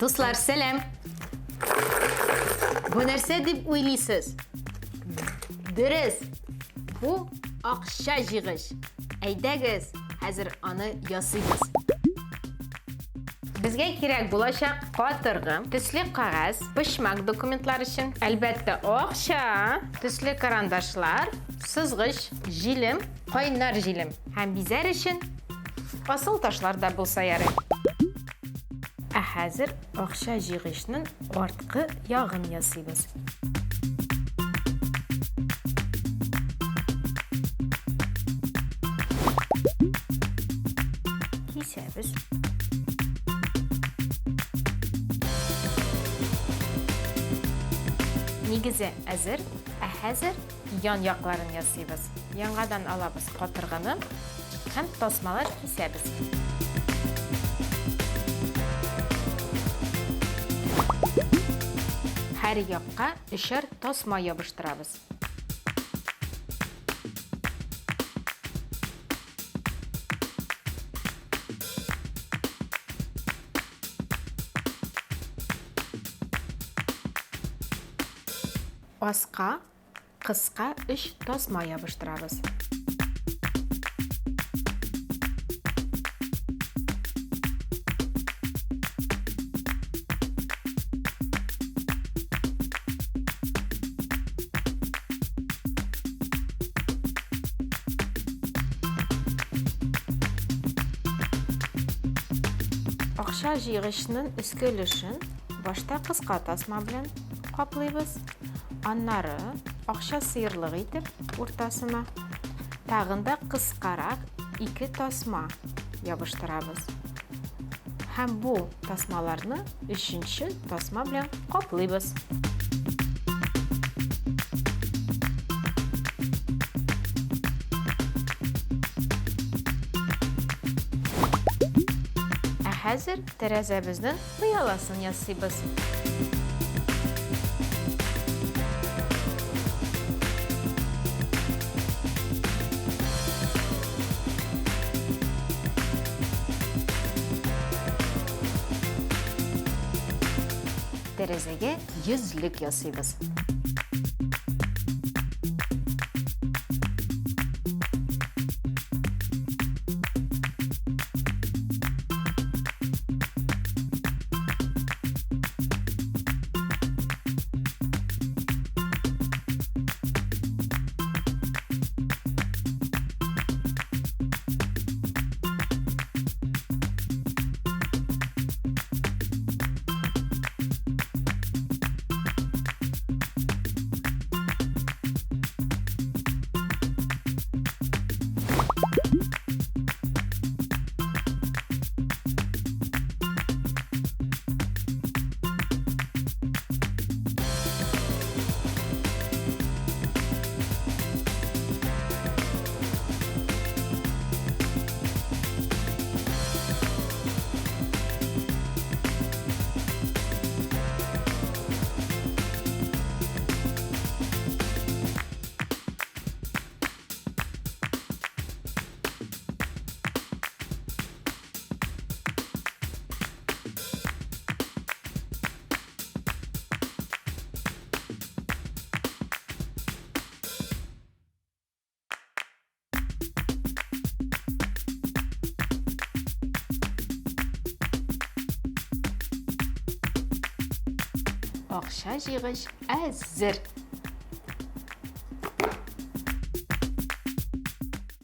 Дуслар, сәлам! Бу нәрсә дип уйлыйсыз? Дөрес! Бу акча җыйгыч. Әйдәгез, хәзер аны ясыйбыз. Безгә кирәк булачак катыргы, төсле кәгазь, почмак документлар өчен, әлбәттә, акча, төсле карандашлар, сызгыч, җилем, кайнар җилем һәм бизәр өчен асыл ташлар да булса ярый. Ә хәзер акча җыйгычның арткы ягын ясыйбыз. Кисәбез. Нигезе әзер, ә хәзер ян якларын ясыйбыз. Яңадан алабыз катыргыны һәм тасмалар кисәбез. Һәр якка өчәр тасма ябыштырабыз. Аска кыска өч тасма ябыштырабыз. Акча җыйгычның өске өлешен башта кыска тасма белән каплыйбыз, аннары акча сыерлык итеп уртасына тагын да кыскарак ике тасма ябыштырабыз. Һәм бу тасмаларны өченче тасма белән каплыйбыз. Ә хәзер тәрәзәбезнең пыяласын ясыйбыз. Тәрәзәгә йөзлек ясыйбыз. Акча җыйгыч әзер!